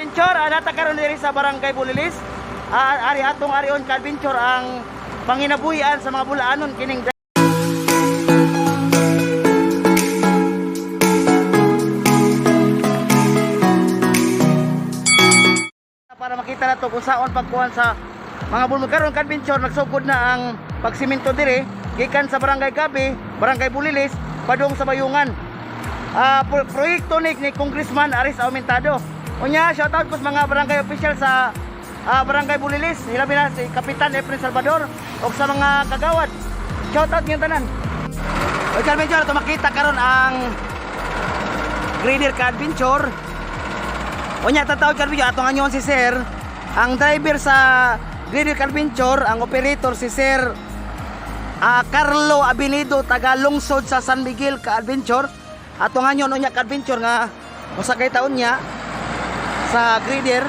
Adventure, nata karon diri sa Barangay Bulilis. Ari atong arion ka-adventure ang panginabuhian sa mga bulaanon kining para makita na to kung saon pagkuhan sa mga bulmod. Karon ka-adventure, nagsugod na ang pagsimento diri gikan sa Barangay Gabi, Barangay Bulilis, padung sa Bayungan. Proyekto ni Congressman Aris Aumentado. Unya, shoutout ko sa mga barangay official sa Barangay Bulilis, hilabi na si Kapitan Efren Salvador ug sa mga kagawad. Shoutout ngayong tanan. Oy, ka-adventure, ato makita karon ang Grader ka-adventure. Unya, tatawag ka-adventure, atong anyon si Sir, ang driver sa Grader ka-adventure, ang operator si Sir Carlo Abinido, taga lungsod sa San Miguel ka-adventure. Ato nga yun, unya ka-adventure nga usa kay taon niya sa grader.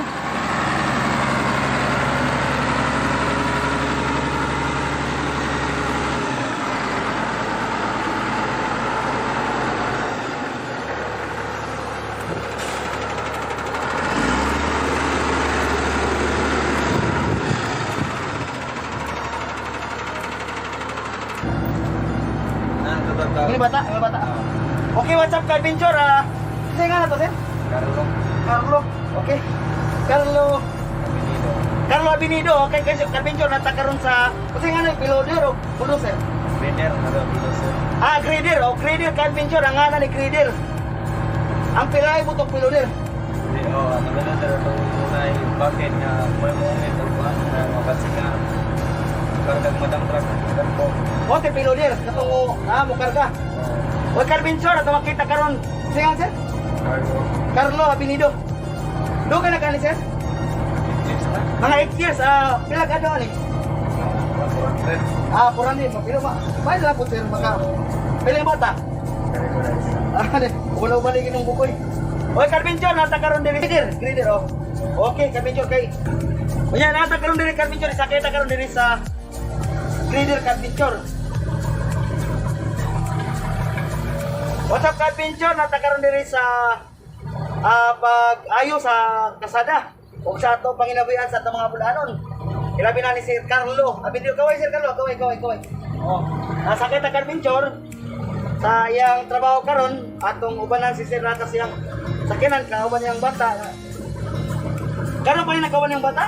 Ini bata, ini bata. Okay, what's up ka-adventure? Kasi nga na to, sir? Carlo. Carlo. Okay. Carlo. Abinido. Carlo Abinido, okay, kasi ka-adventure nata karon sa kasi nga na piloder o bulldozer. Grader, ano, bulldozer. Grader, o grader ka-adventure ang ngalan ni grader. Ang pilay mo tong piloder. Hindi, oh, ano ba na, itong muna yung bucket nga, may mungit o kuhan, na mabasi nga, kargang madang truck, madang po. O, te piloder, katong mo karga. O ka-adventure ato makita karon. Sige nga, sir? Carlo. Carlo Abinido. Do ka na kani, sir? Yes na. Mga 8 years, pila ka doon eh? 400. 400, pila ba? May lang po, sir, maka. Pila yung bata? Wala ba lagi ng bukoy? Oy, Carbenchor, nata karon diri. Grader, grader, oh. Okay, Carbenchor kay. Unya, nata karon diri Carbenchor, sakita karon diri sa grader Carbenchor. What's up, Carbenchor? Nata karon diri sa pag-ayo sa kasada ug sa ato panginabuhian sa atong mga bulanon. Ilabi na ni Sir Carlo. Abi dito kaway Sir Carlo, kaway kaway kaway. Oh. Nasa kita Carbenchor sa iyang trabaho karon atong ubanan si Sir Rata siyang sakinan kauban niyang bata. Karon pa rin nakawan niyang bata?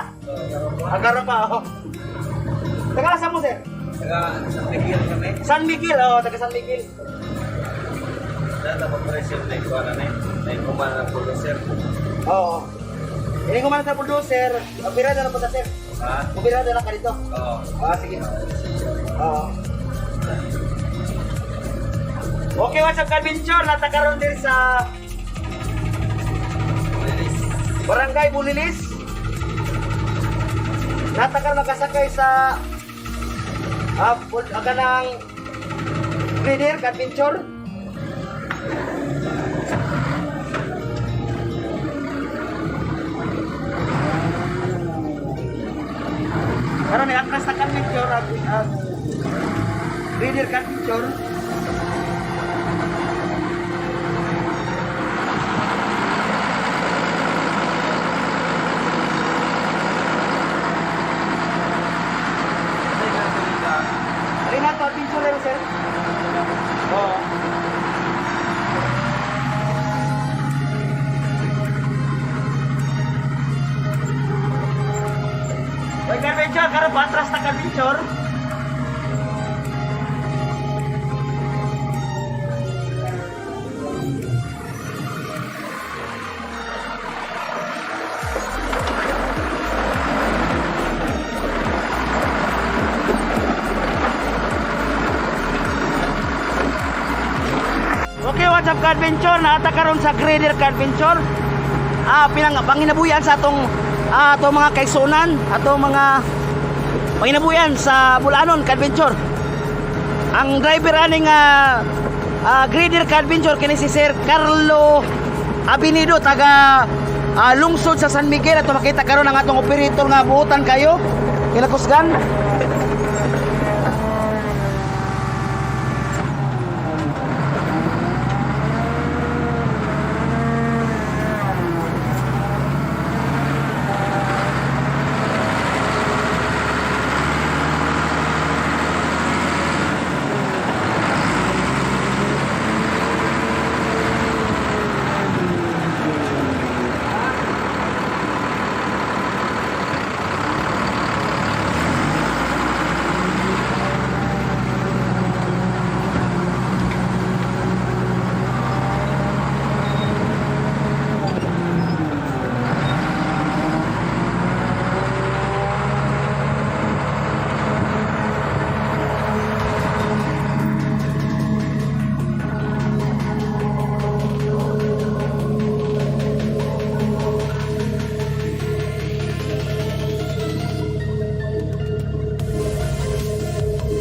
Karon pa oh. Taga saan mo, sir? Taga San Miguel kami. San Miguel, oh, taga San Miguel. Dahil ako presyo na ikuha na eh. Na ikuha na bulldozer. Oo. Ini ko man sa producer, opera na po sa sir. Ha? Opera na ka dito. Oo. Sige. Oo. Okay, what's up, Adventure? Nata karon din sa Release. Barangay Bulilis. Nata karon nakasakay sa kanang grader adventure. Karon ni atras na adventure ang grader adventure. Renato Adventure sir. Oo. Oy, Carventure, karon patras na Carventure. Okay, what's up ka-adventure? Naata karon sa Grader ka-adventure. Pinang panginabuyan sa atong atong mga kaigsunan, atong mga panginabuyan sa Bulanon ka-adventure. Ang driver ani nga Grader ka-adventure kini si Sir Carlo Abinido taga lungsod sa San Miguel. Ato makita karon ang atong operator nga buotan kayo kinakusgan.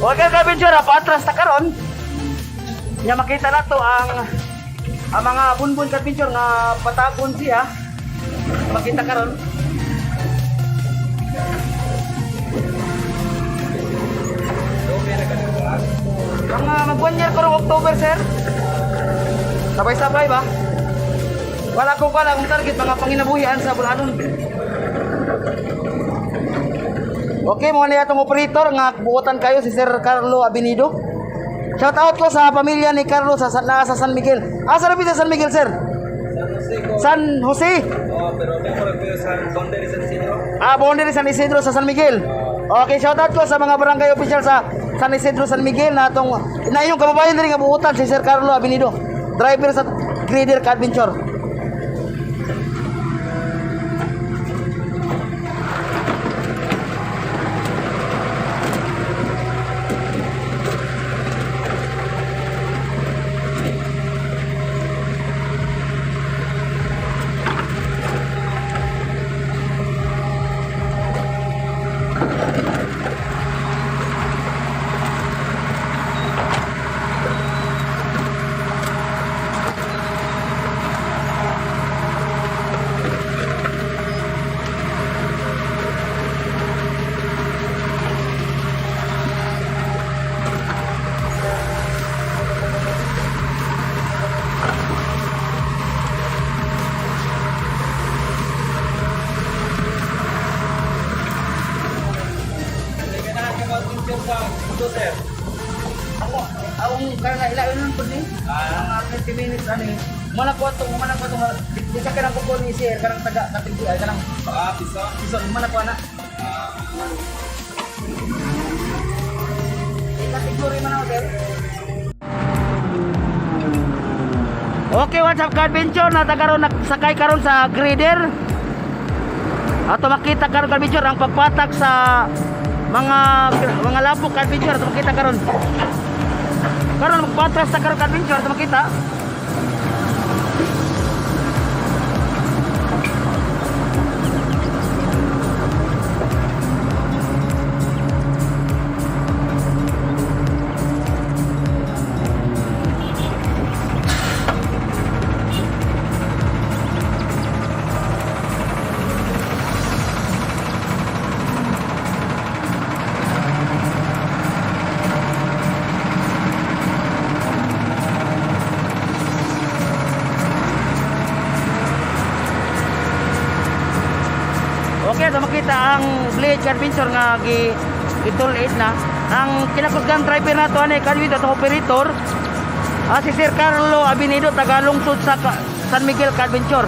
Okay, ka-adventure, paatras ta karon. Nya makita na to ang mga bunbun, ka-adventure, nga patagon siya. Makita karon. Mga mag 1 year karong October, sir. Sabay-sabay ba? Wala ko wala akong target mga panginabuhian sa Bulanon. Okay, mga niya itong operator nga buotan kayo si Sir Carlo Abinido. Shout out ko sa pamilya ni Carlo sa San Miguel. Asa na sa San Miguel, sir? San Jose ko. San Jose. Oh, pero may ko pero sa boundary San Isidro. Ah, boundary San Isidro sa San Miguel. Okay, shout out ko sa mga barangay official sa San Isidro, San Miguel na atong na iyong kababayan diri nga buotan si Sir Carlo Abinido. Driver sa Grader Ka Adventure. Hindi ka na ka mag-picture sa ito, sir. Ako, akong karang ilain lang po ni. Ah. Mga 20 minutes ano eh. Mana ko atong bisa ka nang kuko ni sir kanang taga katigdi ay kanang Ah, piso. piso mana ko ana. Eh, kategori man ako, sir. Okay, what's up, ka-adventure? Nata karon nagsakay karon sa grader. Ato makita karon, ka-adventure, ang pagpatak sa mga labok, ka-adventure, ato makita karon. Karon magpatras ta karon, ka-adventure, ato makita. Okay, ato makita ang Blade Adventure nga gi gi-tool aid na. Ang kinakusgan driver nato ani ka-adventure, atong operator, si Sir Carlo Abinido, taga lungsod sa San Miguel, ka-adventure.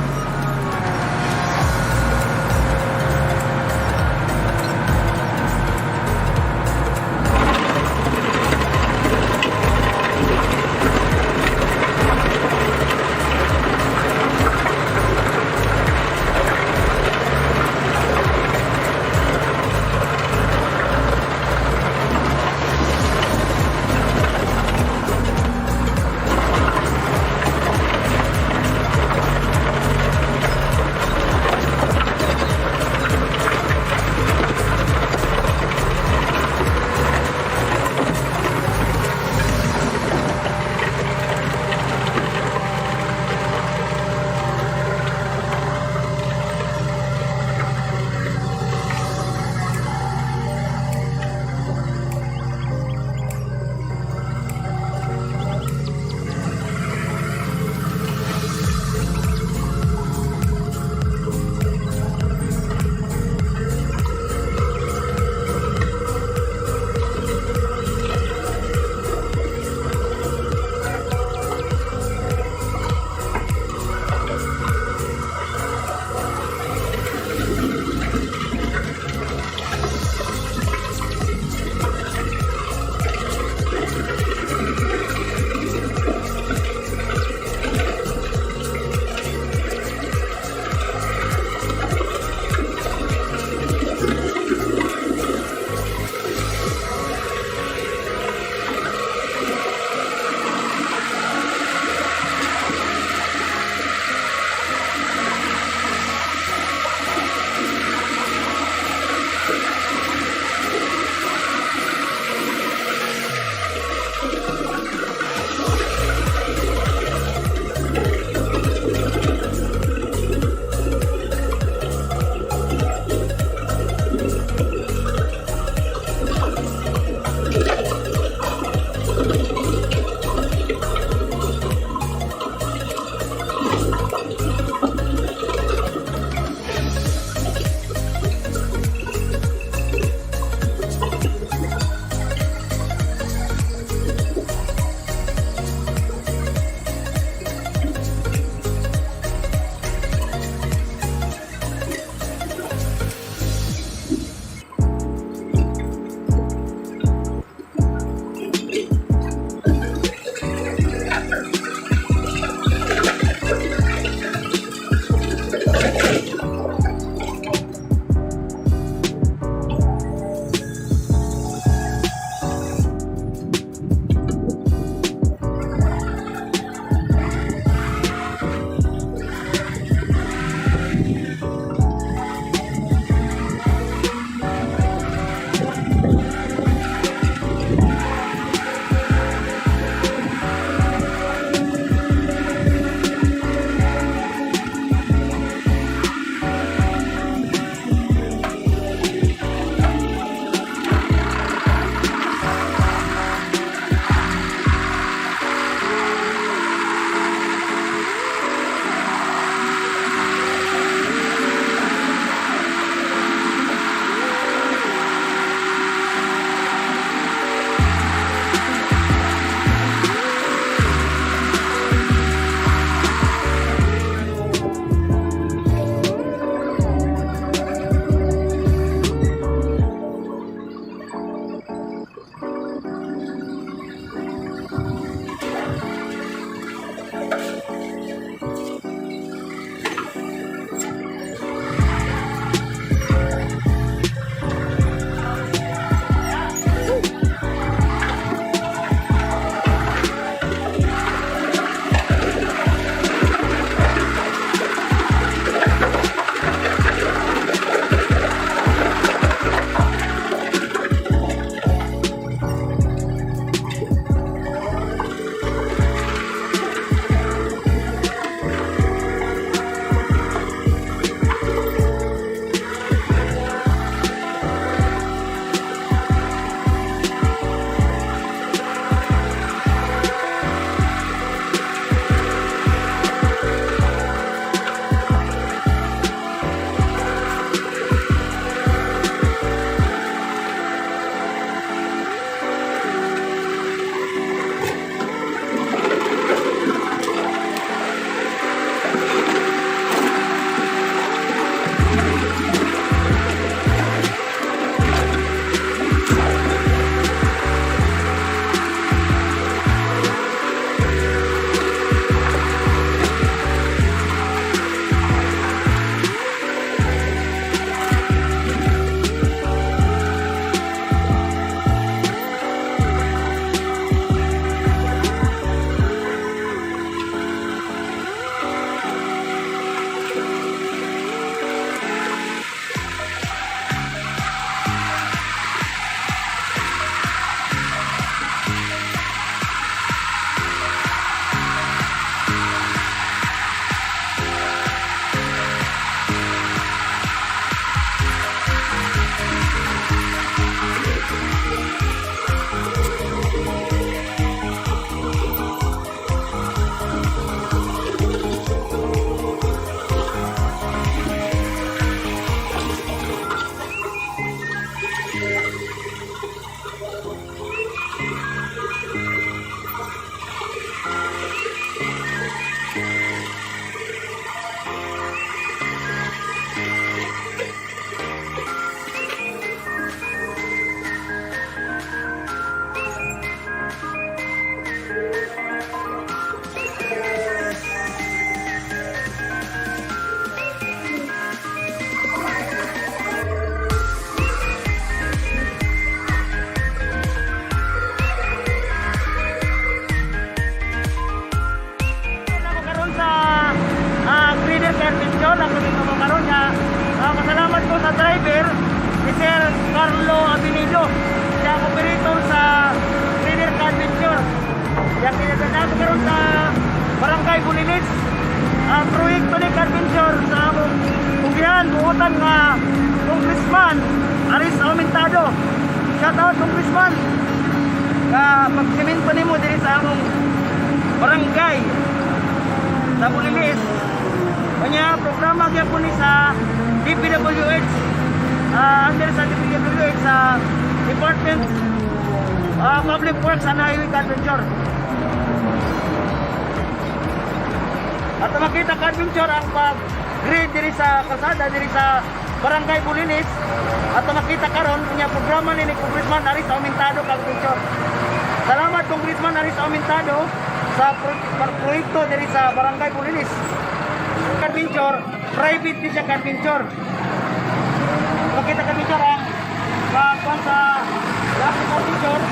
Yang kinadadako karon sa Barangay Bulilis. Ang proyekto ni Carventure sa among kugihan, buutan nga Congressman Aris Aumentado. Shout out, Congressman. Nga pagsimento nimo diri sa among barangay sa Bulilis. Kanya programa gyapon ni sa DPWH, under sa DPWH sa Department Public Works and Highway, Adventure. At makita ka, Adventure, ang pag-grade diri sa kalsada diri sa Barangay Bulilis. At makita karon unya programa ni Congressman Aris Aumentado, Adventure. Salamat, Congressman Aris Aumentado, sa proyekto diri sa Barangay Bulilis. Adventure, private ni siya, Adventure. Makita ka, Adventure, ang pagkuhan sa lahat ng Adventure.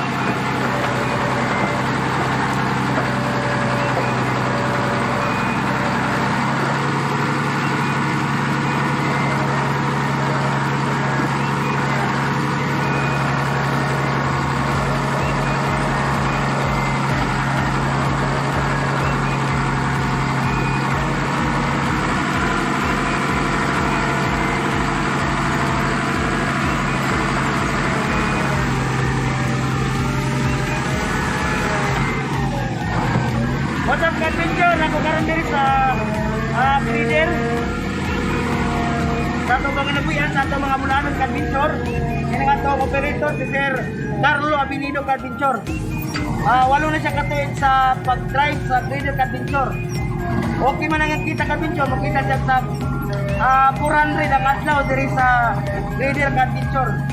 What's up, Adventure? Ako karon diri sa Breeder. Sa atong mga nabuyan, sa atong mga mulanon, Adventure. Kini nga atong operator si Sir Carlo Abinido, Adventure. 8 na siya katuig sa pag-drive sa Breeder, Adventure. Okay man ang kita, Adventure, makita siya sa 400 ang adlaw diri sa Breeder, Adventure.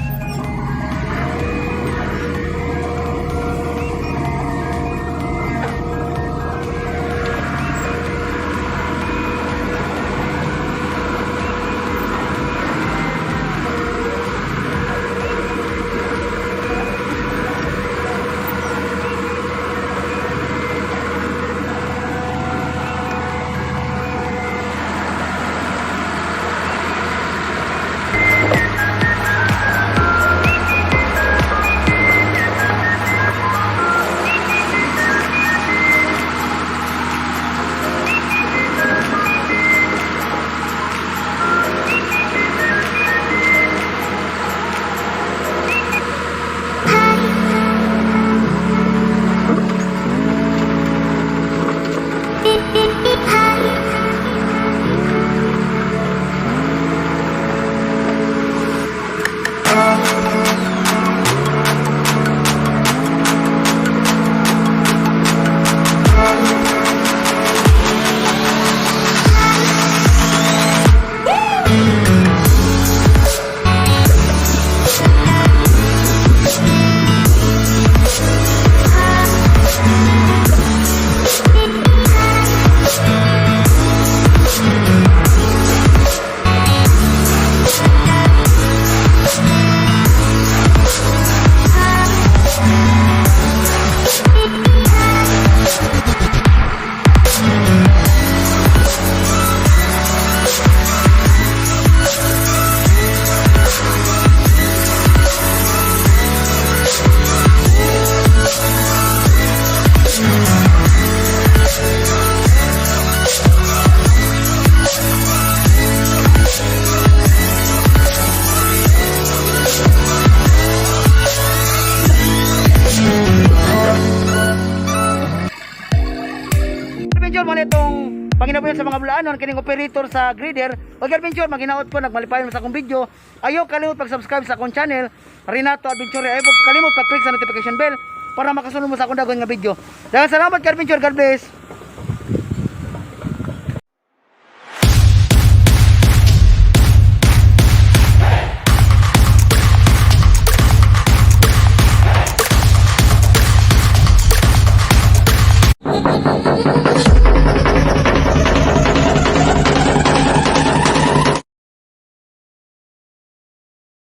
Adventure mo na itong panginabuyan sa mga bulaanon kining operator sa grader. Og Adventure, maginaot ko nagmalipayon sa akong video. Ayaw kalimot pag-subscribe sa akong channel, Renato Adventure. Ayaw kalimot pag-click sa notification bell para makasunod mo sa akong dagon nga video. Daghang salamat ka, Adventure. God bless.